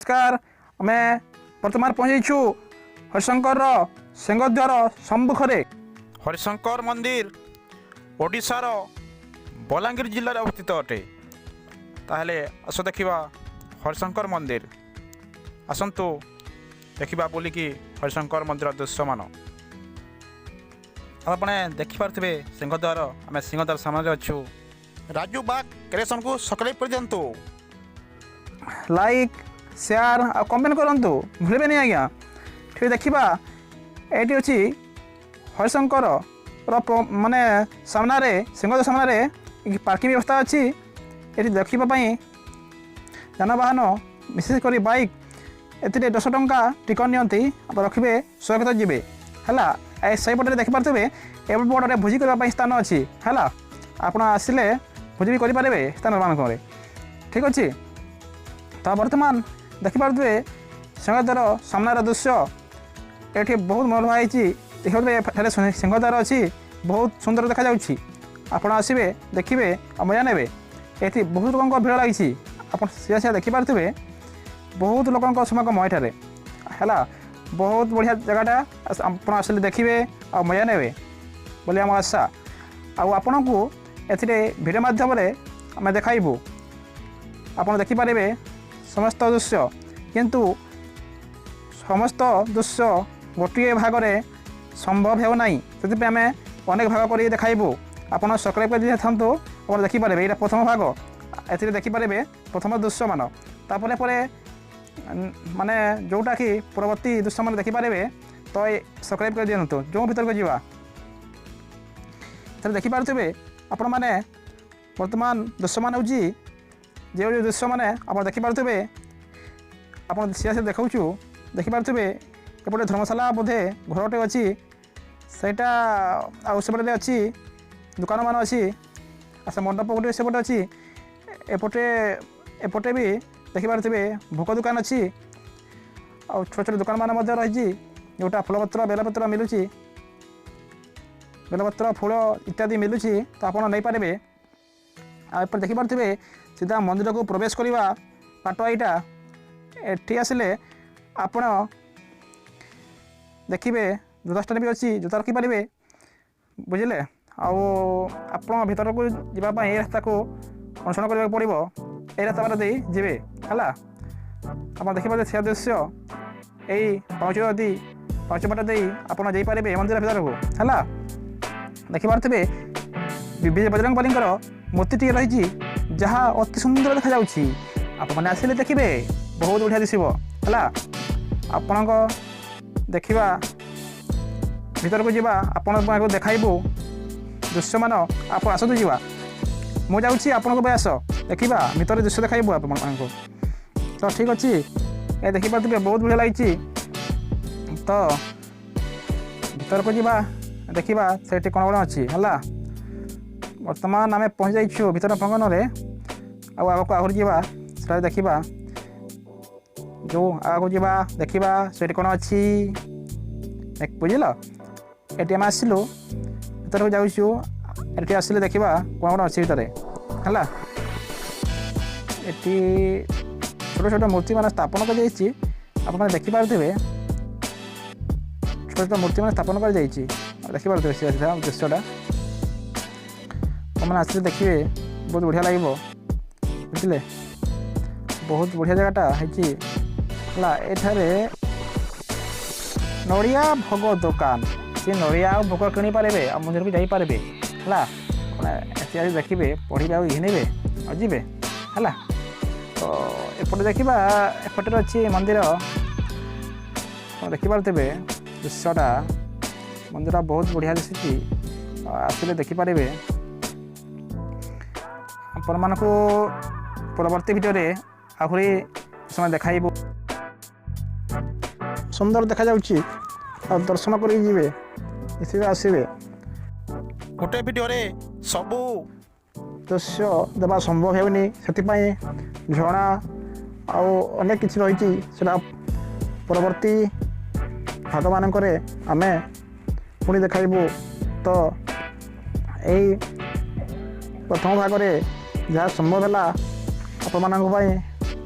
ନମସ୍କାର। ଆମେ ବର୍ତ୍ତମାନ ପହଞ୍ଚିଛୁ ହରିଶଙ୍କରର ସିଂହଦ୍ୱାର ସମ୍ମୁଖରେ। ହରିଶଙ୍କର ମନ୍ଦିର ଓଡ଼ିଶାର ବଲାଙ୍ଗୀର ଜିଲ୍ଲାରେ ଅବସ୍ଥିତ ଅଟେ। ତାହେଲେ ଆସ ଦେଖିବା ହରିଶଙ୍କର ମନ୍ଦିର। ଆସନ୍ତୁ ଦେଖିବା ବୁଲିକି ହରିଶଙ୍କର ମନ୍ଦିର ଦୃଶ୍ୟମାନ। ଆଉ ଆପଣ ଦେଖିପାରୁଥିବେ ସିଂହଦ୍ୱାର। ଆମେ ସିଂହଦ୍ୱାର ସାମ୍ନାରେ ଅଛୁ। ରାଜୁ ବାଗ କ୍ରିଏସନ୍କୁ ସବସ୍କ୍ରାଇବ୍ କରିଦିଅନ୍ତୁ। ଲାଇକ୍, ସେୟାର ଆଉ କମେଣ୍ଟ କରନ୍ତୁ, ଭୁଲିବେନି ଆଜ୍ଞା। ଠିକ୍, ଦେଖିବା ଏଇଠି ଅଛି ହରିଶଙ୍କର ମାନେ ସାମ୍ନାରେ, ସିଂହଦ୍ୱାର ସାମ୍ନାରେ ପାର୍କିଂ ବ୍ୟବସ୍ଥା ଅଛି। ଏଠି ଦେଖିବା ପାଇଁ ଯାନବାହନ, ବିଶେଷ କରି ବାଇକ୍, ଏଥିରେ 10 ଟଙ୍କା ଟିକଟ ନିଅନ୍ତି। ଆପଣ ରଖିବେ, ସୁରକ୍ଷିତ ଯିବେ, ହେଲା। ଏ ସେଇପଟରେ ଦେଖିପାରୁଥିବେ, ଏ ପଟରେ ଭୋଜି କରିବା ପାଇଁ ସ୍ଥାନ ଅଛି, ହେଲା। ଆପଣ ଆସିଲେ ଭୋଜି ବି କରିପାରିବେ ସ୍ଥାନମାନଙ୍କରେ। ଠିକ୍ ଅଛି ତ, ବର୍ତ୍ତମାନ ଦେଖିପାରୁଥିବେ ସିଂହଦ୍ୱାର ସାମ୍ନାର ଦୃଶ୍ୟ। ଏଠି ବହୁତ ମନୋଲୋଭା ହେଇଛି। ଦେଖିପାରୁଥିବେ, ଏଠାରେ ସିଂହଦ୍ୱାର ଅଛି, ବହୁତ ସୁନ୍ଦର ଦେଖାଯାଉଛି। ଆପଣ ଆସିବେ, ଦେଖିବେ ଆଉ ମଜା ନେବେ। ଏଠି ବହୁତ ଲୋକଙ୍କ ଭିଡ଼ ଲାଗିଛି। ଆପଣ ସିଧା ସିଧା ଦେଖିପାରୁଥିବେ, ବହୁତ ଲୋକଙ୍କ ସମାଗମ ଏଠାରେ ହେଲା। ବହୁତ ବଢ଼ିଆ ଜାଗାଟା। ଆପଣ ଆସିଲେ ଦେଖିବେ ଆଉ ମଜା ନେବେ ବୋଲି ଆମ ଆଶା। ଆଉ ଆପଣଙ୍କୁ ଏଥିରେ ଭିଡ଼ିଓ ମାଧ୍ୟମରେ ଆମେ ଦେଖାଇବୁ, ଆପଣ ଦେଖିପାରିବେ ସମସ୍ତ ଦୃଶ୍ୟ। କିନ୍ତୁ ସମସ୍ତ ଦୃଶ୍ୟ ଗୋଟିଏ ଭାଗରେ ସମ୍ଭବ ହେଉନାହିଁ, ସେଥିପାଇଁ ଆମେ ଅନେକ ଭାଗ କରି ଦେଖାଇବୁ। ଆପଣ ସବସ୍କ୍ରାଇବ୍ କରି ଦେଇଥାନ୍ତୁ, ଆପଣ ଦେଖିପାରିବେ। ଏଇଟା ପ୍ରଥମ ଭାଗ। ଏଥିରେ ଦେଖିପାରିବେ ପ୍ରଥମ ଦୃଶ୍ୟମାନ। ତାପରେ ପରେ ମାନେ ଯେଉଁଟାକି ପରବର୍ତ୍ତୀ ଦୃଶ୍ୟମାନ ଦେଖିପାରିବେ। ତ ଏ ସବସ୍କ୍ରାଇବ୍ କରିଦିଅନ୍ତୁ। ଯେଉଁ ଭିତରକୁ ଯିବା, ଏଥିରେ ଦେଖିପାରୁଥିବେ ଆପଣମାନେ, ବର୍ତ୍ତମାନ ଦୃଶ୍ୟମାନ ହେଉଛି ଯେଉଁ ଯେଉଁ ଦୃଶ୍ୟମାନେ ଆପଣ ଦେଖିପାରୁଥିବେ। ଆପଣ ସିଧା ସିଧା ଦେଖାଉଛୁ, ଦେଖିପାରୁଥିବେ। ଏପଟେ ଧର୍ମଶାଳା ବୋଧେ ଘରଟେ ଅଛି ସେଇଟା, ଆଉ ସେପଟେ ଅଛି ଦୋକାନମାନ ଅଛି, ଆଉ ସେ ମଣ୍ଡପ ଗୋଟେ ସେପଟେ ଅଛି। ଏପଟେ ବି ଦେଖିପାରୁଥିବେ, ଭୋଗ ଦୋକାନ ଅଛି ଆଉ ଛୋଟ ଛୋଟ ଦୋକାନମାନ ମଧ୍ୟ ରହିଛି, ଯେଉଁଟା ଫୁଲପତ୍ର, ବେଲପତ୍ର ମିଳୁଛି, ବେଲପତ୍ର, ଫୁଲ ଇତ୍ୟାଦି ମିଳୁଛି, ତ ଆପଣ ନେଇପାରିବେ। ଆଉ ଏପଟେ ଦେଖିପାରୁଥିବେ, ସିଧା ମନ୍ଦିରକୁ ପ୍ରବେଶ କରିବା ବାଟ ଏଇଟା। ଏଠି ଆସିଲେ ଆପଣ ଦେଖିବେ ଜୋତା ଷ୍ଟାଣ୍ଡ ବି ଅଛି, ଜୋତା ରଖିପାରିବେ, ବୁଝିଲେ। ଆଉ ଆପଣ ଭିତରକୁ ଯିବା ପାଇଁ ଏଇ ରାସ୍ତାକୁ ଅନୁସରଣ କରିବାକୁ ପଡ଼ିବ। ଏଇ ରାସ୍ତା ବାଟ ଦେଇ ଯିବେ, ହେଲା। ଆପଣ ଦେଖିପାରୁଥିବେ ସେ ଦୃଶ୍ୟ। ଏଇ ପାଉଚ ଯଦି ପାଉଚ ବାଟ ଦେଇ ଆପଣ ଯାଇପାରିବେ ମନ୍ଦିର ଭିତରକୁ, ହେଲା। ଦେଖିପାରୁଥିବେ, ବୀର ବଜରଙ୍ଗବଲୀଙ୍କର ମୂର୍ତ୍ତିଟିଏ ରହିଛି, ଯାହା ଅତି ସୁନ୍ଦର ଦେଖାଯାଉଛି। ଆପଣମାନେ ଆସିଲେ ଦେଖିବେ, ବହୁତ ବଢ଼ିଆ ଦିଶିବ, ହେଲା। ଆପଣଙ୍କ ଦେଖିବା, ଭିତରକୁ ଯିବା, ଆପଣଙ୍କୁ ଦେଖାଇବୁ ଦୃଶ୍ୟମାନ। ଆପଣ ଆସନ୍ତୁ, ଯିବା। ମୁଁ ଯାଉଛି, ଆପଣଙ୍କ ପାଇଁ ଆସ, ଦେଖିବା ଭିତରେ ଦୃଶ୍ୟ ଦେଖାଇବୁ ଆପଣମାନଙ୍କୁ। ତ ଠିକ୍ ଅଛି, ଏ ଦେଖିପାରୁଥିବେ, ବହୁତ ବଢ଼ିଆ ଲାଗିଛି। ତ ଭିତରକୁ ଯିବା, ଦେଖିବା ସେଇଠି କ'ଣ କ'ଣ ଅଛି, ହେଲା। ବର୍ତ୍ତମାନ ଆମେ ପହଞ୍ଚି ଯାଇଛୁ ଭିତର ପ୍ରାଙ୍ଗଣରେ। ଆଉ ଆଗକୁ ଆହୁରି ଯିବା, ସେଟା ଦେଖିବା। ଯେଉଁ ଆଗକୁ ଯିବା, ଦେଖିବା ସେଇଠି କ'ଣ ଅଛି, ବୁଝିଲ। ଏଠି ଆମେ ଆସିଲୁ, ଭିତରକୁ ଯାଉଛୁ। ଏଠି ଆସିଲେ ଦେଖିବା କ'ଣ କ'ଣ ଅଛି ଭିତରେ, ହେଲା। ଏଠି ଛୋଟ ଛୋଟ ମୂର୍ତ୍ତି ମାନେ ସ୍ଥାପନ କରାଯାଇଛି। ଆପଣମାନେ ଦେଖିପାରୁଥିବେ, ଛୋଟ ଛୋଟ ମୂର୍ତ୍ତି ମାନେ ସ୍ଥାପନ କରାଯାଇଛି। ଦେଖିପାରୁଥିବେ ସେ ଦୃଶ୍ୟଟା। ଆପଣମାନେ ଆସିଲେ ଦେଖିବେ, ବହୁତ ବଢ଼ିଆ ଲାଗିବ, ବୁଝିଲେ। ବହୁତ ବଢ଼ିଆ ଜାଗାଟା ହେଇଛି, ହେଲା। ଏଠାରେ ନଡ଼ିଆ ଭୋଗ ଦୋକାନ। ସେ ନଡ଼ିଆ ଆଉ ଭୋଗ କିଣିପାରିବେ ଆଉ ମନ୍ଦିରକୁ ଯାଇପାରିବେ, ହେଲା। ଆପଣ ଏଠି ଆସି ଦେଖିବେ, ପଢ଼ିବେ ଆଉ ଘିନିବେ ଆଉ ଯିବେ, ହେଲା। ତ ଏପଟେ ଦେଖିବା, ଏପଟରେ ଅଛି ମନ୍ଦିର। ଆପଣ ଦେଖିପାରୁଥିବେ ଦୃଶ୍ୟଟା। ମନ୍ଦିର ବହୁତ ବଢ଼ିଆ ଦିଶୁଛି, ଆସିଲେ ଦେଖିପାରିବେ। ଆପଣମାନଙ୍କୁ ପରବର୍ତ୍ତୀ ଭିଡ଼ିଓରେ ଆହୁରି ସମୟ ଦେଖାଇବୁ। ସୁନ୍ଦର ଦେଖାଯାଉଛି ଆଉ ଦର୍ଶନ କରିକି ଯିବେ, ନିଶ୍ଚିତ ଆସିବେ। ଗୋଟେ ଭିଡ଼ିଓରେ ସବୁ ଦୃଶ୍ୟ ଦେବା ସମ୍ଭବ ହେଉନି, ସେଥିପାଇଁ ଝରଣା ଆଉ ଅନେକ କିଛି ରହିଛି, ସେଟା ପରବର୍ତ୍ତୀ ଭାଗମାନଙ୍କରେ ଆମେ ପୁଣି ଦେଖାଇବୁ। ତ ଏଇ ପ୍ରଥମ ଭାଗରେ ଯାହା ସମ୍ଭବ ହେଲା ଆପଣମାନଙ୍କ ପାଇଁ,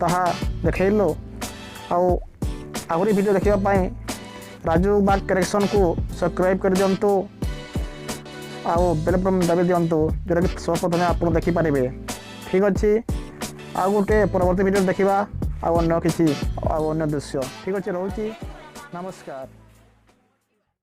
ତାହା ଦେଖାଇଲୁ। ଆଉ ଆହୁରି ଭିଡ଼ିଓ ଦେଖିବା ପାଇଁ ରାଜୁ ବାଗ କଲେକ୍ସନ୍କୁ ସବସ୍କ୍ରାଇବ୍ କରିଦିଅନ୍ତୁ ଆଉ ବେଲ୍ ବଟନ୍ ଦାବି ଦିଅନ୍ତୁ, ଯେଉଁଟାକି ସର୍ବପ୍ରଥମେ ଆପଣ ଦେଖିପାରିବେ। ଠିକ୍ ଅଛି, ଆଉ ଗୋଟେ ପରବର୍ତ୍ତୀ ଭିଡ଼ିଓ ଦେଖିବା ଆଉ ଅନ୍ୟ କିଛି ଆଉ ଅନ୍ୟ ଦୃଶ୍ୟ। ଠିକ୍ ଅଛି, ରହୁଛି, ନମସ୍କାର।